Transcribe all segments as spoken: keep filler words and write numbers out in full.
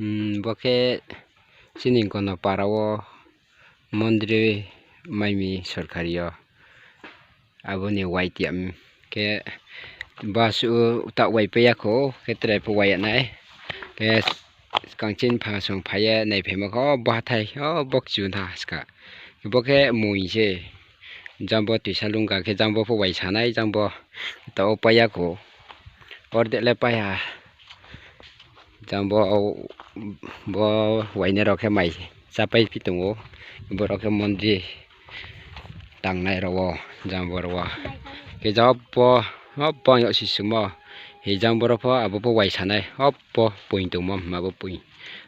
Bo khe chini Gonopara wo mondri mai mi sorkari yo. Abo ni wai tiam khe basuh taoh waipai ya kho, khe tre pho wai ya nai. Khe skang chini pha song phai ye naiphaimo kho, bo hathái, o bo kchu tha ska. Bo khe moing se. Jang bo tuisa lungka khe jang bo pho waisa nai, jang bo taoh pai ya kho. Ordek le pai ha. Jang bo, bo wainai rao khe mai chápai phi tong ou. Bo rao khe mondri tangnai rao wo, jang bo rao wo. Khe jang bo, bo ang yag sisumo. Hi jang bo rao pho, abo pho waisa nai. Bo poing tongmo, ma bo poing.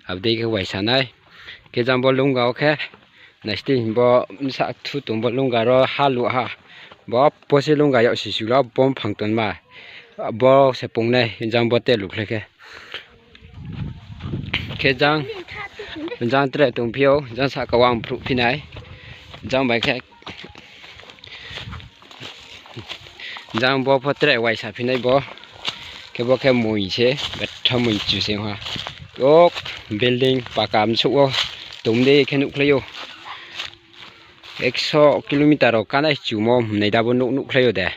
Abo dei khe waisa nai. Khe jang bo lungka wo khe, naisdi bo bsa thu tong bo lungka ro haluh ha. Bo pho se lungka yag sisu la bo mphang tonma. Bo se pung nai, jang bo te lukhlai khe. Khe jang, jang tre tongphi ou, jang sahka wo ang phruhphi nai. Jang bai khe, jang bo pho tre waisa phi nai bo. Khe bo khe moing se, betha moing chu se ha. O building paka msouh wo tong dei khe nuhkhlai ou. Ekso kilometer rao kanai chumo hmnai da bo nouh nuhkhlai ou de.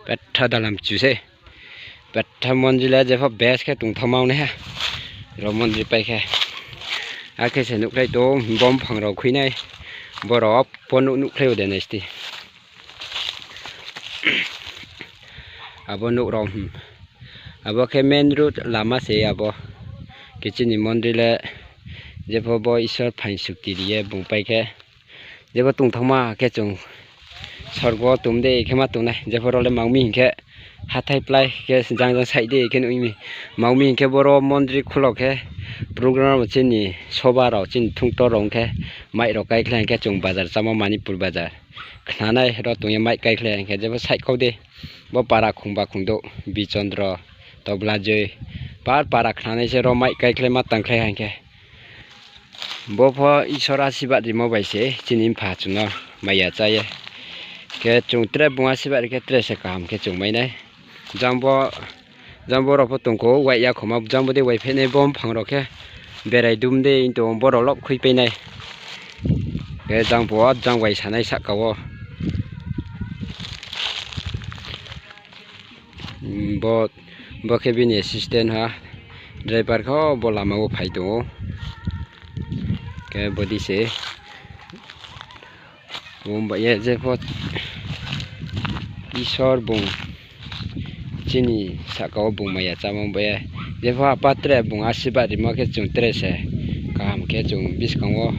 Betha dalam chu se. Betha mondri le jepho best khe tongthaoma nai ha. Rao mondri pai khe. Akhe se nuhkhlai tong, bo mphang rao khui nai. Bo rao pho nouh nuhkhlai ou de naisdi. Abo nouh rao, abo khe main road lama se abo. Khe chini mondri le jepho bo Isor phaing sukti ri ye bung pai khe. Jepho tongthaoma khe chung sorgo tong dei khe ma tong nai. Jepho rao le mang mi hing khe hathái plái khe jang jang saih dei khe nuh mi. Mang mi hing khe boro mondri khulo khe program rao chini soba rao chini thungtor rao ong khe mai rao kaikhlai hing khe chung bazar chámo Manipur bazar. Khnanai ro tong ye mai kaikhlai hing khe jepho saih kau dei. Bo para khungba khungdouh, Bichondro, Toblajoi, par para khnanai se ro mai kaikhlai ma tangkhlai hing khe. Bo pho Isor asirbad rimo bai se chini mpha chung no maya chá ye. Khe chung tre bung asirbad ri khe tre se kaham khe chung mai nai. Jang bo, jang bo rao pho tong kho, wai ya khoma, jang bo dei wai phainai bo mphang rao khe berai dum dei tong bo rao lob khuipai nai. Khe jang bo, jang waisa nai sahka wo. Bo, bo khe bini assistant ha, driver kho bo lama wo phai tong ou. Khe bo dei se. Bo bai ye jepho Isor bung chini sahka wo bung maya chámo bai ye. Jepho apa tre bung asirbad rimo khe chung tre se kaham khe chung buskang wo.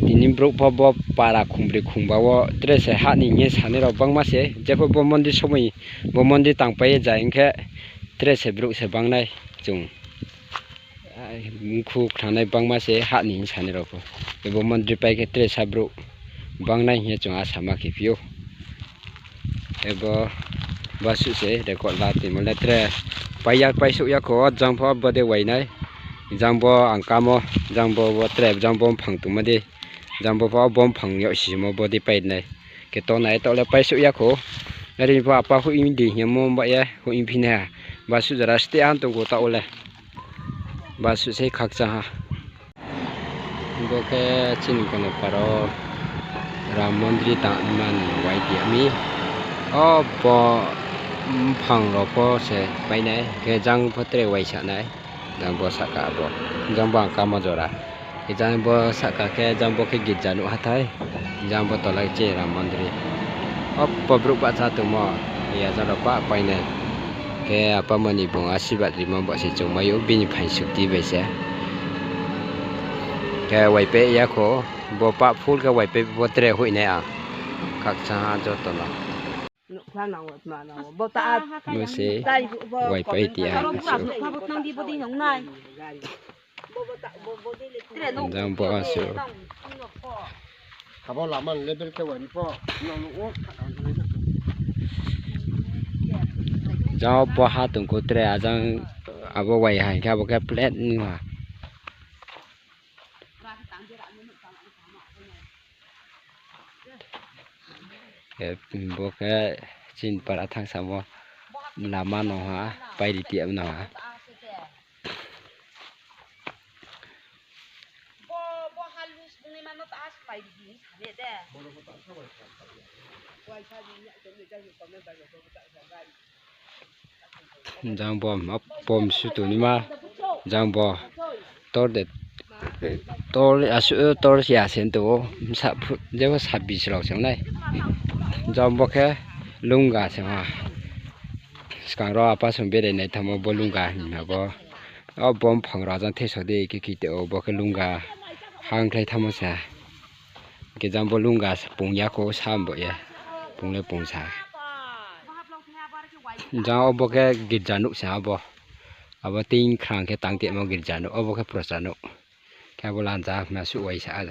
Tini brouh pho bo para khungbroi khungba wo tre se hah ni hing ye sanai rao bangma se. Jepho bo mondri somoi, bo mondri tangpai ye ja hing khe tre se brouh se bangnai chung. Mkhu khnanai bangma se hah ni hing sanai rao pho. Ebo mondri pai khe tre sa brouh bangnai hing ye chung asa ma khe phi ou. Ebo basuh se record la timo le tre pai ya, paisouh ya kho, jang pho bo dei wai nai. Jang bo ang kamo, jang bo bo tre, jang bo mphang tongmo dei. Jang bo pho bo mphang yag sisimo bo dei pai nai. Khe tongnai taoh le paisouh ya kho. Are pho apa hoih di hing ye mo ba ye hoih phi nai ha. Basuh jora steh han tong kho taoh le. Basuh sei khakchang ha. Bo khe chini Gonopara wo Ram mondri tangma ni wai di mi. O bo mphang rao pho se pai nai, khe jang pho tre waisa nai. Jang bo sahka bo, jang bo ang kamo jora. Khe jang bo sahka khe jang bo khe girja nuh hathái. Jang bo tola chini Ram mondri. O bo brouh bahcha tongmo, ya jang rao pah pai nai. Khe apa mani bung asirbad rimo bo se chung mai ou, bini phaing sukti bai se. Khe waipai ya kho, bo pah full khe waipai bo tre hoih nai ang. Khakchang ha joto no. Bo se waipai ti ha. Jang bo asuh. Jang bo ha tong kho tre, ajang abo wai ha hing khe abo khe plate nung ha. Bo khe chini para thangsamo lama no ha, pairi ti no ha. Jang bom, a bom sutu ni ma. Jang bo. Tor de. Tor asu, tor ya sen to. Sa phu-, jebo sabis rao se nai. Jang bo khe lunga se ma. Skang rao apa song bere nai thamo bo lunga hing na bo. O bom phang rao jang thesa de khe kite o bo khe lunga. Hang khlai thamo se. Khe jang bo lunga se pung ya kho sa bo ye. Pung le pung sa. Jang obo khe girja nuh se abo. Abo tin khrang khe tang temo girja nuh. Obo khe procha nuh. Khe abo lanja ma suh wai sa a.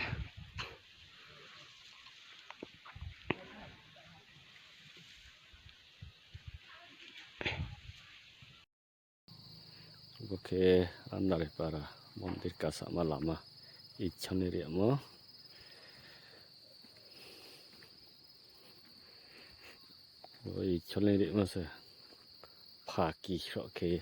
Bo khe Andaripara mondir kasama lama, Ichhoni rimo. Bo Ichhoni rimo se phaki sroh khe.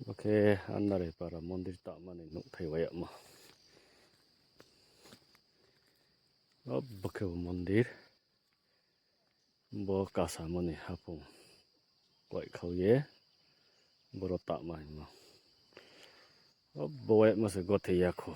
Bo khe Andaripara mondir tangma ni nouhthai wai yagmo. O, bo khe bo mondir. Bo kasamo ni haphung waikhau ye boro tangma hingmo. O, bo waikhau se gothe ya kho.